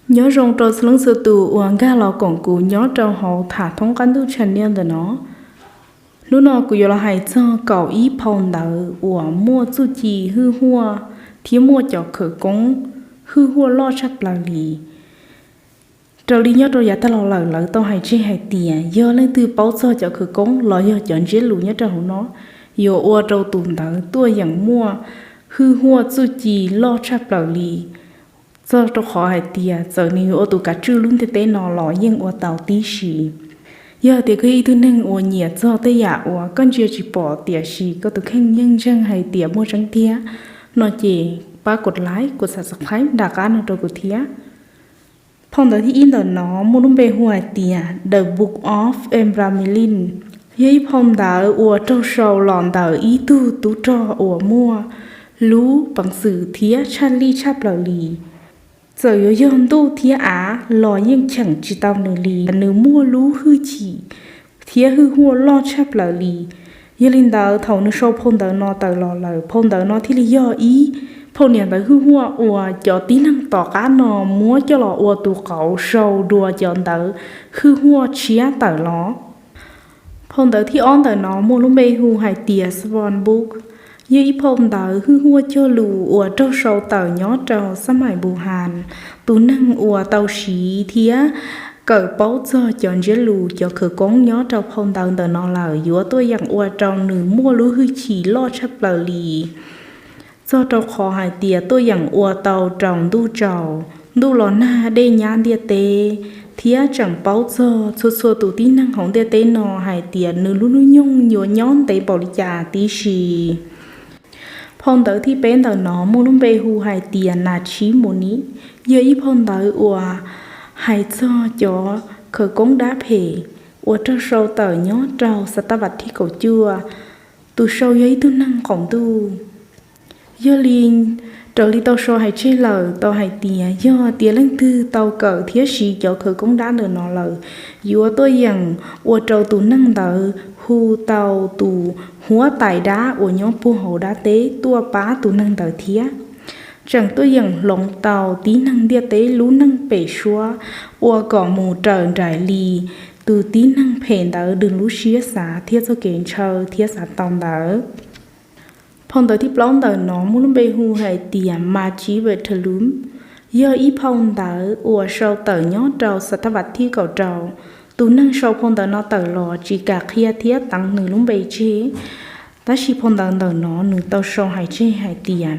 Nyob zoo rau txhua leej txhua tus uas nkag los koom kuv nyob rau hauv Tham Thoob Qab Ntuj channel ntawm no. Hnub no kuv yuav los hais txog kaum ib phau ntawv uas muaj txuj ci hwj huaj thiab muaj cov khawv koob hwj huaj loj tshaj plaws li. Raws li nyob rau yav tag los lawm lawv tau hais tseg hais tias yog leej twg paub txog cov khawv koob los yog cov ntsiab lus nyob rau hauv no, yuav ua rau tus ntawd tuaj yeem muaj hwj huaj txuj ci loj tshaj plaws li. Txog rau qhov hais tias txawm nws yuav ua tus kav tswj lub ntiaj teb no los yeej ua tau tib si. Yog tias koj yog ib tug neeg uas nyiam txog tej yam uas koj ntsia tsis pom tiam sis koj tus kheej yeej ntseeg hais tias muaj tseeb tiag no ces pab kuv like, kuv subscribe nram qab no rau kuv thiab. Phau ntawv thib ib ntawm no muaj lub npe hu hais tias The Book of Abramelin, yog ib phau ntawv uas raug sau los ntawm ib tug tub rog uas muaj lub peev xwm thiab tshaj lij tshaj plaws li. Txawm yuav yog ntuj thiab av los yeej cheem tsis tau nws li, nws muaj lub hwj chim thiab hwj huaj loj tshaj plaws li. Yog li ntawd thaum nws sau phau ntawv no tawm los lawm, phau ntawv no thiaj li yog ib phau niam ntawv hwj huaj uas cov tib neeg tom qab no muab coj los ua tus qauv sau dua cov ntawv hwj huaj tshiab tawm los. Phau ntawv thib ob ntawm no muaj lub npe hu hais tias Swan Book, yog ib phau ntawv hwj huaj cog lus uas raug sau tawm nyob rau xab maim Npus Has, tus neeg uas tau siv thiab kawm paub txog cov ntsiab lus cov khawv koob nyob rau phau ntawv ntawm no lawm yuav tuaj yeem ua rau nws muaj lub hwj chim loj tshaj plaws li. Txog rau qhov hais tias tuaj yeem ua tau rau ntuj tsaus, ntuj los nag, dej nyab ntiaj teb, thiab tseem paub txog txhua txhua tus tib neeg hauv ntiaj teb no hais tias nws lub hnub nyoog yuav nyob ntev npaum li cas tib si. Phau ntawv thib peb ntawm no muaj lub npe hu hais tias Nas Tshib Mus Nim, yog ib phau ntawv uas hais txog cov khawv koob dab phem uas raug sau tawm nyob rau xav tab vas thib kaum cuaj. Tus sau yog ib tug neeg qaum ntuj. Yog li, raws li tau sau hais tseg lawm tau hais tias yog tias leej twg tau kawm thiab siv cov khawv koob dab ntawm no lawm, yuav tuaj yeem ua rau tus neeg ntawd hu tau tus huab tais dab uas nyob puag hauv dab teb tuaj pab tus neeg ntawd thiab. Tseem tuaj yeem hloov tau tib neeg ntiaj teb lub neej pem suab ua kom mus raws nraim li tus tib neeg phem ntawd nws lub siab xav thiab txoj kev ntshaw thiab xav tau ntawd. Phau ntawv thib plaub ntawm no muaj lub npe hu hais tias Mas Tshib Ves Thas Lum, yog ib phau ntawv uas sau tawm nyob rau xav tab vas thib kaum rau. Tus neeg sau phau ntawv no tawm los tsis kam qhia thiab teev nws lub npe tseg. Tab sis phau ntawv ntawm no nws tau sau hais tseg hais tias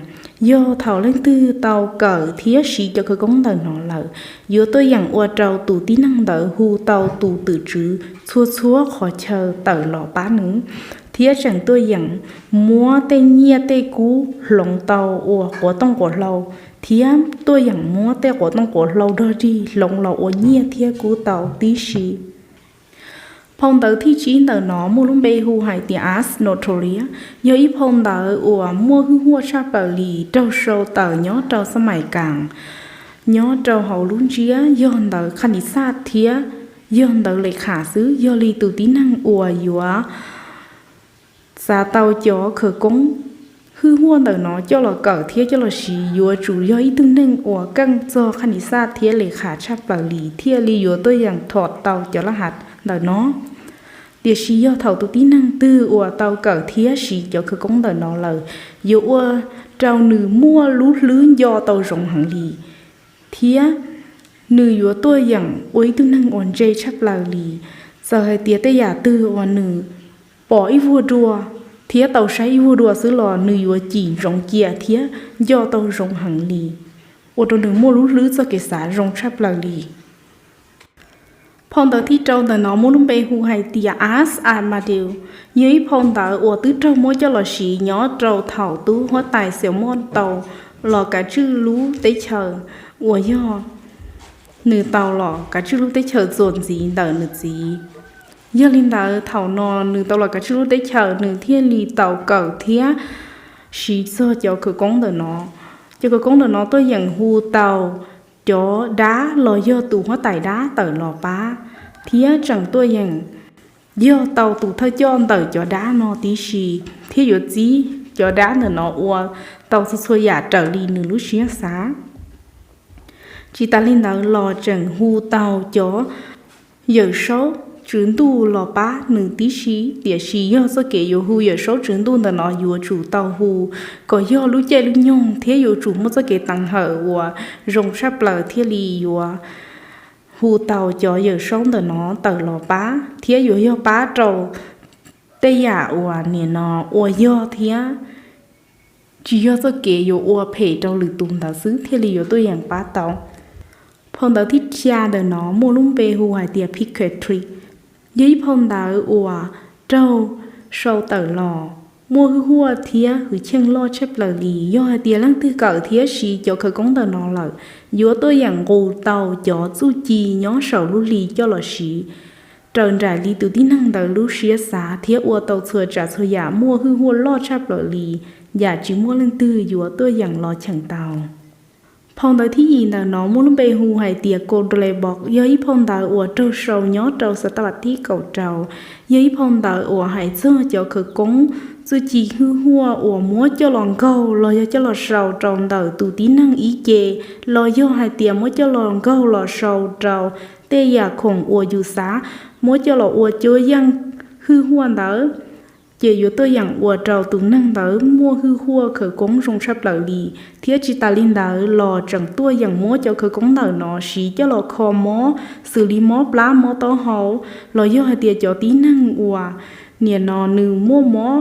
yog thaum leej twg tau kawm thiab siv cov khawv koob ntawm no lawm, yuav tuaj yeem ua rau tus tib neeg ntawd hu tau tus twm tswv txhua txhua qhov chaw tawm los pab nws, thiab tseem tuaj yeem muab tej nyiaj tej kub hloov tau ua quav tooj quav hlau, thiab tuaj yeem muab tej quav tooj quav hlau dog dig hloov los ua nyiaj thiab kub tau tib si. Phau ntawv thib tsib ntawm no muaj lub npe hu hais tias Ars Notoria, yog ib phau ntawv uas muaj hwj huaj tshaj plaws li raug sau tawm nyob rau xab maim Kas, nyob rau hauv lub ntsiab yog ntawv Khas Nis Xaj thiab yog ntawv Les Khas xwb. Yog li tus tib neeg uas yuav xav tau cov khawv koob hwj huaj ntawm no coj los kawm thiab coj los siv yuav tsum yog ib tug neeg uas keej txog Khas Nis Xaj thiab Les Khas tshaj plaws li thiaj li yuav tuaj yeem thom tau cov laj hav ntawm no. Tiam sis yog thaum tus tib neeg twg uas tau kawm thiab siv cov khawv koob ntawm no lawm, yuav ua rau nws muaj lub hlwb nco tau zoo heev li, thiab nws yuav tuaj yeem ua ib tug neeg uas ntse tshaj plaws li. Txawm hais tias tej yam twg uas nws pom ib vuag dua thiab tau saib ib vuag dua xwb los nws yuav cim ntsoov cia thiab nco tau zoo heev li, ua rau nws muaj lub hlwb txoj kev xav zoo tshaj plaws li. Phau ntawv thib rau ntawm no muaj lub npe hu hais tias Ars Amadeus, yog ib phau ntawv uas twb raug muab coj los siv nyob rau thaum tub huab tais Xees Mos tau los kav tswj lub teb chaws uas yog nws tau los kav tswj lub teb chaws txuas ntxiv ntawm nws txiv. Yog li ntawd thaum no nws tau los kav tswj lub teb chaws nws thiaj li tau kawm thiab siv txog cov khawv koob ntawm no. Cov khawv koob ntawm no tuaj yeem hu tau cov dab los yog tus huab tais dab tawm los pab, thiab tseem tuaj yeem yog tau tus thawj coj ntawm cov dab no tib si, thiab yuav txib cov dab ntawm no ua tau txhua txhua yam raws li nws lub siab xav. Tsis tas li ntawd los tseem hu tau cov Yawm Saub Tswv Ntuj los pab nws tib si, tiam sis yog txoj kev yuav hu Yawm Saub Tswv Ntuj ntawm no yuav tsum tau hu kom yog lub caij lub nyoog thiab yuav tsum muaj txoj kev teev hawm uas zoo tshaj plaws thiaj li yuav hu tau cov Yawm Saub ntawm no tawm los pab thiab yuav yog pab rau tej yam uas nim no ua yog thiab tsis yog txoj kev yuav ua phem rau lwm tus ntawd xwb thiaj li yuav tuaj yeem pab tau. Phau ntawv thib xya ntawm no muaj lub npe hu hais tias Purgatory, yog ib phau ntawv uas raug sau tawm los muaj hwj huaj thiab hwj chim loj tshaj plaws li. Yog hais tias leej twg kawm thiab siv cov khawv koob ntawm no lawm, yuav tuaj yeem nqus tau cov txuj ci nyob saum lub hli coj los siv raws nraim li tus tib neeg ntawd lub siab xav thiab ua tau txhua tsav txhua yam muaj hwj huaj loj tshaj plaws li, yam tsis muaj leej twg yuav tuaj yeem los cheem tau. Phau ntawv thib yim ntawm no muaj lub npe hu hais tias Godley Book, yog ib phau ntawv uas raug sau nyob rau xav tab lam thib kaum rau. Yog ib phau ntawv uas hais txog cov khawv koob txuj ci hwj huaj uas muab coj los nkaug los yog coj los sau rau ntawm tus tib neeg ib ce, los yog hais tias muab coj los nkaug los sau rau tej yam khoom uas yus xav muab coj los ua cuab yeej hwj huaj ntawd, ces yuav tuaj yeem ua rau tus neeg ntawd muaj hwj huaj khawv koob zoo tshaj plaws li. Thiab tsis tas li ntawd los tseem tuaj yeem muab cov khawv koob ntawm no siv coj los kho mob, xws li mob plab mob taub hau, los yog hais tias cov tib neeg uas nim no nws muaj mob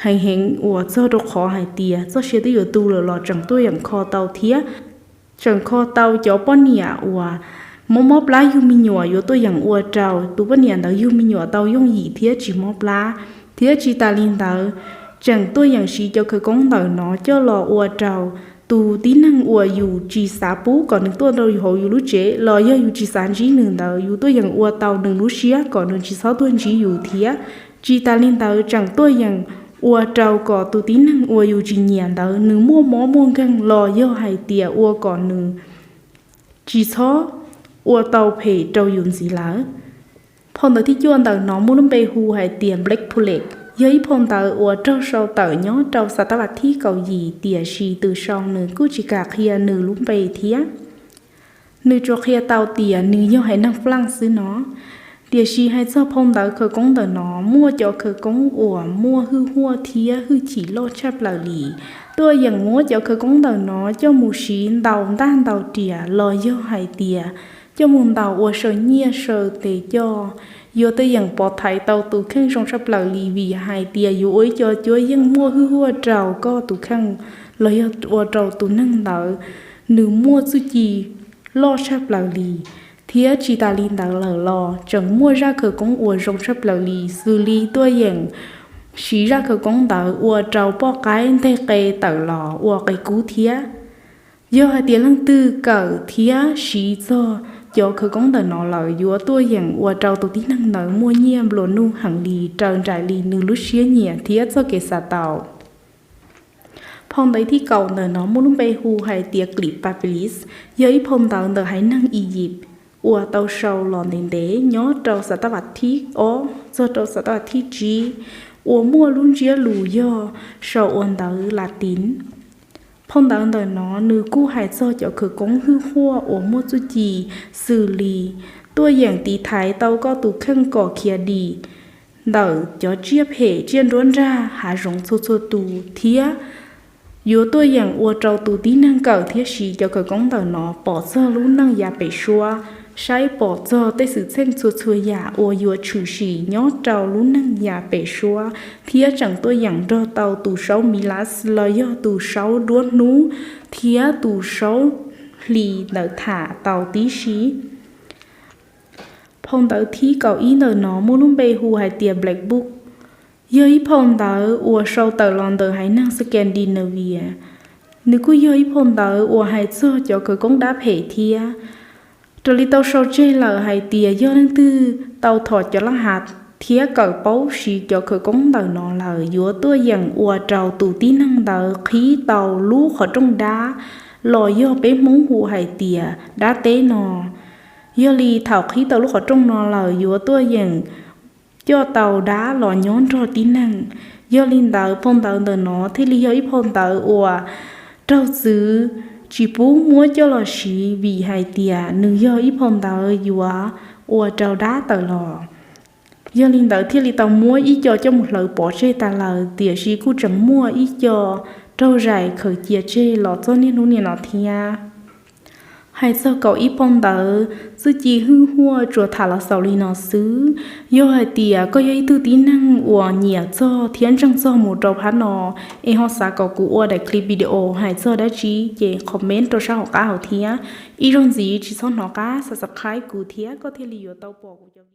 heev heev uas txog rau qhov hais tias txoj sia twb yuav tu lawm los tseem tuaj yeem kho tau thiab. Tseem kho tau cov poj niam uas mob mob plab yug me nyuam yuav tuaj yeem ua rau tus poj niam ntawd yug me nyuam tau yooj yim thiab tsis mob plab. Thiab tsis tas li ntawd, tseem tuaj yeem siv cov khawv koob ntawm no coj los ua rau tus tib neeg uas yus tsis xav pub kom nws tuaj rau hauv yus lub tsev los yog yus tsis xav ntsib nws ntawd, yus tuaj yeem ua tau nws lub siab kom nws tsis txhob tuaj ntsib yus thiab. Tsis tas li ntawd tseem tuaj yeem ua rau kom tus tib neeg uas yus tsis nyiam ntawd nws muaj mob muaj nkeeg los yog hais tias ua kom nws tsis txhob ua tau phem rau yus ntxiv lawm. Phau ntawv thib cuaj ntawm no muaj lub npe hu hais tias Black Plague, yog ib phau ntawv uas raug sau tawm nyob rau xav tab lam thib kaum yim, tiam sis tus sau nws kuj tsis kam qhia nws lub npe thiab. Nws tsuas qhia tau tias nws yog haiv neeg Flaaj xwb no. Tiam sis hais txog phau ntawv khawv koob ntawm no, muaj cov khawv koob uas muaj hwj huaj thiab hwj chim loj tshaj plaws li. Tuaj yeem muab cov khawv koob ntawm no coj mus siv ntaus ntaj ntaus riam los yog hais tias coj mus ntaus ua saw nyiaj saw tes coj, yuav tuaj yeem pov thaiv tau tus kheej zoo tshaj plaws li, vim hais tias yuav ua ib co cuab yeej muaj hwj huaj rau koj tus kheej los yog ua rau tus neeg ntawd nws muaj txuj ci loj tshaj plaws li. Thiab tsis tas li ntawd lawm los tseem muaj zaj khawv koob uas zoo tshaj plaws li, xws li tuaj yeem siv zaj khawv koob ntawd ua rau poj qaib nteg qe tawm los ua qe kub thiab. Yog hais tias leej twg kawm thiab siv txog cov khawv koob ntawm no lawm yuav tuaj yeem ua rau tus tib neeg ntawd muaj nyiaj nplua nuj heev li raws nraim li nws lub siab nyiam thiab txoj kev xav tau. Phau ntawv thib kaum ntawm no muaj lub npe hu hais tias Klim Papilis, yog ib phau ntawv ntawm haiv neeg Iziv uas tau sau los ntev ntev nyob rau xav tab lam thib ob txog rau xav tab lam thib tsib, uas muaj lub ntsiab lus yog sau ua ntawv Latin. Phau ntawv ntawm no nws kuj hais txog cov khawv koob hwj huaj uas muaj txuj ci xws li tuaj yeem tiv thaiv tau koj tus kheej kom khiav dim ntawm cov tsiaj phem tsiaj nruab nrag hav zoov txhua txhua tus thiab yuav tuaj yeem ua rau tus tib neeg kawm thiab siv cov khawv koob ntawm no pom txog lub neej yav pem suab, saib pom txog tej xwm txheej txhua txhua yam uas yuav tshwm sim nyob rau lub neej yav pem suab, thiab tseem tuaj yeem nrog tau tus saub Milas los yog tus saub duab hnub thiab tus saub hli ntawd tham tau tib si. Phau ntawv thib kaum ib ntawm no muaj lub npe hu hais tias Black Book, yog ib phau ntawv uas sau tawm los ntawm haiv neeg Scandinavia. Nws kuj yog ib phau ntawv uas hais txog cov khawv koob dab phem thiab. Raws li tau sau tseg lawm hais tias yog leej twg tau thom cov laj hav thiab kawm paub siv cov khawv koob ntawm no lawm yuav tuaj yeem ua rau tus tib neeg ntawd qhib tau lub qhov rooj dab, los yog peb Hmoob hu hais tias dab teb no. Yog li thaum qhib tau lub qhov rooj no lawm yuav tuaj yeem coj tau dab los nyob nrog tib neeg. Yog li ntawd phau ntawv ntawm no thiaj li yog ib phau ntawv uas raug txwv tsis pub muab coj los siv vim hais tias nws yog ib phau ntawv yuav ua rau dab tawm los. Yog li ntawd thiaj li tau muab ib co coj mus hlawv pov tseg tas lawm, tiam sis kuj tseem muaj ib co raug zais khaws cia tseg los txog niaj hnub niaj no thiab. Hais txog kaum ib phau ntawv, txuj ci hwj huaj tsuas tham los xaus li no xwb. Yog hais tias koj yog ib tug tib neeg uas nyiam txog thiab ntseeg txog mus rau phab no, es ho xav kom kuv ua daim clip video hais txog dab tsi, ces comment rau sab hauv qab hauv thiab. Ib zaug ntxiv tsis txhob hnov qab subscribe kuv thiab koj thiaj li yuav tau pom kuv cov